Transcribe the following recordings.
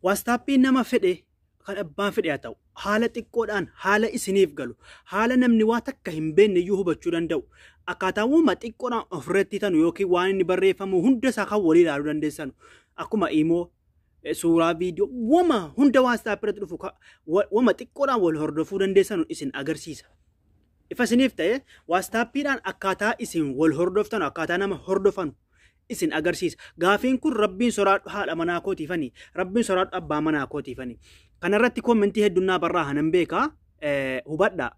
WhatsAppii nama fedhe kan abbaan fedhe haa ta'u haala xiqqoodhaan haala isiniif galu haala namni waa takka hin beekne iyyuu hubachuu danda'u akkaataawwan xiqqoodhaan ofirratti tanu yookiin waan inni barreeffamu hunda isaa kan walii ilaaluu dandeessanu akkuma imoo suuraa viidiyoo wama hunda WhatsApp irratti dhufu wama xiqqoodhaan wal hordofuu dandeessanu isin agarsiisa. Ifa isiniif ta'e WhatsAppiidhaan akkaataa isin wal hordoftanu akkaataa nama hordofanu isin agarsiisa. Gaafiin kun rabbiin soraadhu haadha manaa kootiifani rabbiin soraadhu abbaa manaa kootiifani. Kanarratti commentii heddunnaa barraa hanan beekaa hubadhaa.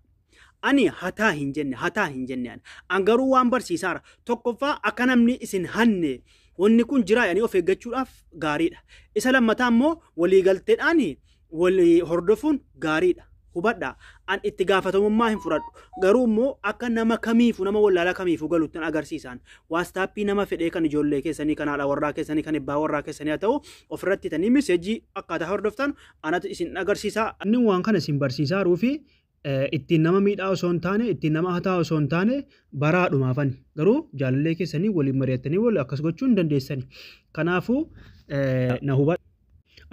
Ani hataa hin jenne hataa hin jenne ani. An garuu waan barsiisaara. Tokkoffaa akka namni isin hanne wanni kun jira yani of eeggachuudhaaf gaariidha. Isa lammataa immoo waliigalteedhaan walii hordofuun gaariidha. Hubadhaa. An itti gaafatamummaa hin fudhadhu. Garuu immoo akka nama kamiifu nama wallaalaa kamiifu galuttan agarsiisaan. WhatsAppii nama fedhee kan ijoollee keessanii kan haadha warraa keessanii kan abbaa warraa keessanii haa ta'u ofirratti tanii message akkaataa hordoftan anatu isin agarsiisa. Inni waan kana isin barsiisaaruu fi ittiin nama miidhaa osoo hin taane ittiin nama hataa osoo hin taane baraadhumaafani. Garuu jaalallee keessanii waliin mari'attanii wal akkas gochuu hin dandeessani. Kanaafuu na hubadha.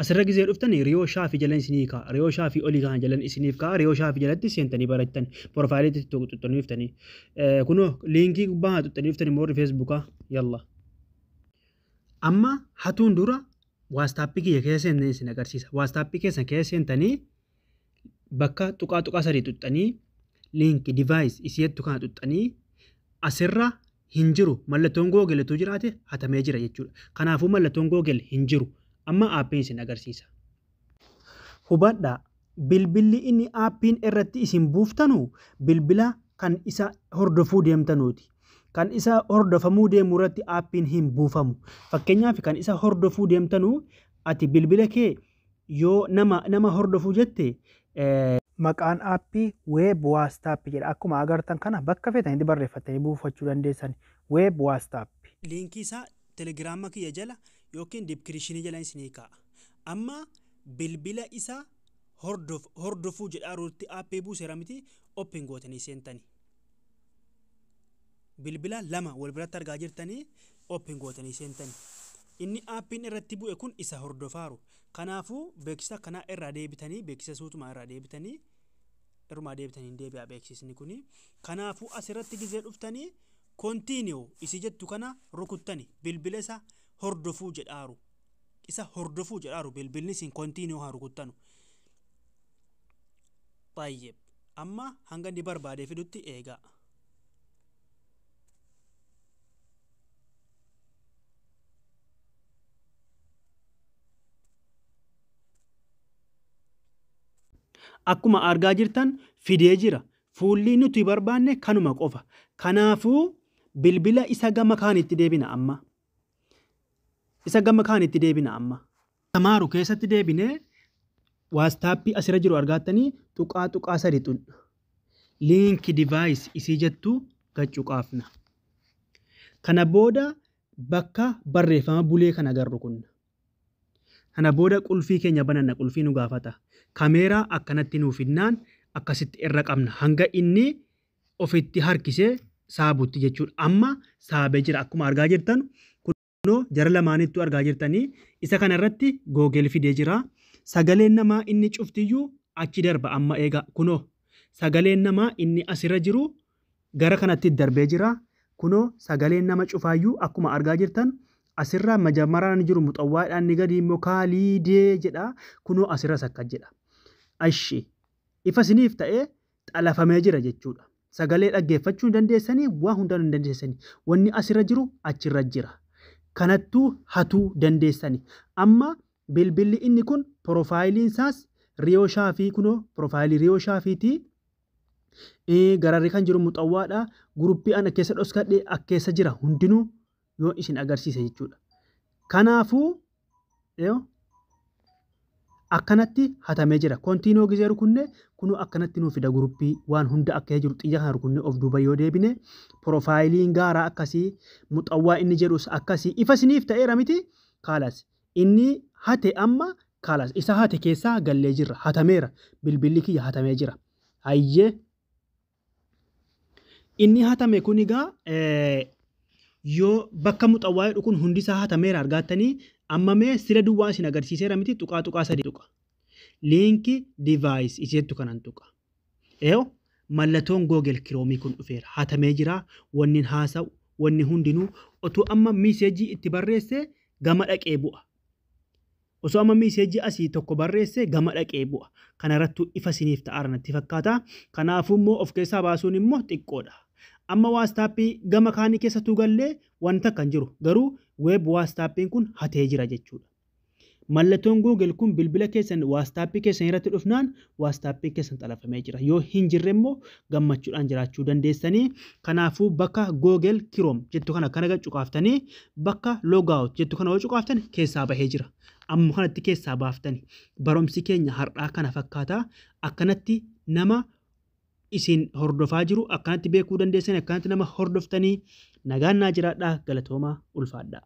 Asirra gizee dhuftanii riyoo shaafii jalan isinii ka'a. Riyoo shaafii olii kana jalan isiniif ka'a. Riyoo shaafii jalatti seentanii barattan. Profaayilii xuxxanii dhuftanii. Kunoo liinkii gubbaa haa xuxxanii dhuftanii moorri Feesbuukaa. Yalla. Amma hatuun dura WhatsAppii kiyya keessa seentanii isin agarsiisa. WhatsAppii keessan keessa seentanii bakka tuqaa tuqaa sadii xuxxanii liinkii device isiettu kana xuxxanii asirra hin jiru. Mallattoon Google utuu jiraate hatamee jira jechuudha. Kanaafuu mallattoon Google hin jiru. Amma aappiin isin agarsiisa. Hubadhaa bilbilli inni aappiin irratti isin buuftanu bilbila kan isa hordofuu deemtanuuti. Kan isa hordofamuu deemu irratti aappiin hin buufamu. Fakkeenyaaf kan isa hordofuu deemtanu ati bilbila kee yoo nama hordofuu jette maqaan aappii Web WhatsApp jedha. Akkuma agartan kana bakka feetanitti barreeffattanii buufachuu dandeessan. Web WhatsApp. Liinkii isaa telegiraama kiyya jala yookiin diskiripshinii jala isinii kaa'a. Amma bilbila isa hordofuu jedhaa aappii buuseera miti open gootanii seentani. Bilbila lama wal biratti argaa jirtanii open gootanii seentani. Inni aappiin irratti bu'e kun isa hordofaaru. Kanaafuu beeksisa kanaa irraa deebitanii beeksisa suutumaa irraa deebitanii irrumaa deebitanii hin deebi'a beeksisni kuni. Kanaafuu asirratti gizee dhuftanii continue isi jettu kana rukuttani bilbila isa hordofuu jedhaaru. Isa hordofuu jedhaaru bilbilli isin continue haa rukuttanu. Baay'ee amma hanga inni barbaadee fidutti eegaa. Akkuma argaa jirtan fidee jira. Fuulli nuti barbaanne kanuma qofa. Kanaafuu bilbila isa gama kaanitti deebina amma. Isa gama kaanitti deebina amma. Samaaru keessatti deebinee WhatsAppii asirra jiru argattanii tuqaa tuqaa sadi xunna. Link device isii jettu gaccuqaafna. Kana booda bakka barreeffama bulee kan agarru kunna. Kana booda qulfii keenya bananna qulfii nu gaafata. Kameeraa akkanatti nuuf finnaan akkasitti irra qabna. Hanga inni ofitti harkisee saabutti jechuudha. Amma saabee jira akkuma argaa jirtan kunoo jara lamaanittuu argaa jirtanii isa kanarratti Google fidee jira. Sagaleen namaa inni cuftiyyuu achi darba amma eegaa kunoo sagaleen namaa inni asirra jiru gara kanatti darbee jira. Kunoo sagaleen nama cufaayyuu akkuma argaa jirtan asirra majamaraan jiru muxawwaadhaan ni gadi immoo kaaliidee jedha. Kunoo asirras akkas jedha. Ashi ifa isiniif ta'ee xalafamee jira jechuudha. Sagalee dhaggeeffachuu hin dandeessanii waa hundaan hin dandeessanii. Wanni asirra jiru achirra jira. Kanattuu hatuu dandeessanii. Amma bilbilli inni kun piroofaayiliin isaas Riyoo Shaafii kunoo piroofaayilii Riyoo Shaafiiti. Gararri kan jiru muxawwaadha. Guruppii ana keessa dhoskadhee akkeessa jira hundinuu yoo isin agarsiise jechuudha. Kanaafuu akkanatti hatamee jira. Kontiinoo gizee rukunne kunoo akkanatti nuuf fida guruppii waan hunda akka jiru xiyya kana rukunne of duuba yoo deebine piroofaayiliin gaaraa akkasii muxawwaa inni jedhus akkasii ifa isiniif ta'eera miti kaalas. Inni hate amma kaalas isa hate keessaa gallee jirra hatameera bilbilli kiyya hatamee jira. Hayyee inni hatame kun egaa yoo bakka muxawwaa jedhu kun hundi isaa hatameera argattanii Amma mee sila duwwaa isin agarsiiseera miti, tuqaa tuqaa sadii tuqa. Link device iseettu kanan tuqa. Eeyo, mallattoon Google Chrome kun dhufeera. Hatamee jira. Wanni haasa'u wanni hundinuu otoo amma message itti barreesse gama dhaqee bu'a. Osoo amma message asii tokko barreesse gama dhaqee bu'a. Kanarrattuu ifa isiniif ta'aara natti fakkaata. Kanaafuu immoo of keessaa baasuun immoo xiqqoodha. Amma WhatsAppii gama kaanii keessattuu gallee wanta kan jiru garuu web WhatsAppiin kun hatee jira jechuudha. Mallattoon Google kun bilbila keessan WhatsAppii keessan irratti dhufnaan WhatsAppii keessan xalafamee jira. Yoo hin jirre immoo gammachuudhaan jiraachuu dandeessanii. Kanaafuu bakka Google Chrome jettu kana kana cuqaaftanii, bakka logout jettu kana yoo cuqaaftan keessaa bahee jira. Amma kanatti keessaa baaftani. Barumsi keenya har'aa kana fakkaata. Akkanatti nama isin hordofaa jiru akkanatti beekuu dandeessan, akkanatti nama hordoftanii. Nagaan naa jiraadhaa, galatoomaa, ulfaadhaa.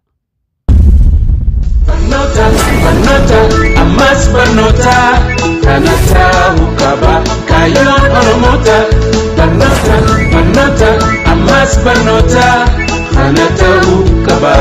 Barnoota, barnoota, ammas barnoota, kana ta'uu qaba kaayyoon Oromoota. Barnoota, barnoota, ammas barnoota, kana ta'uu qaba.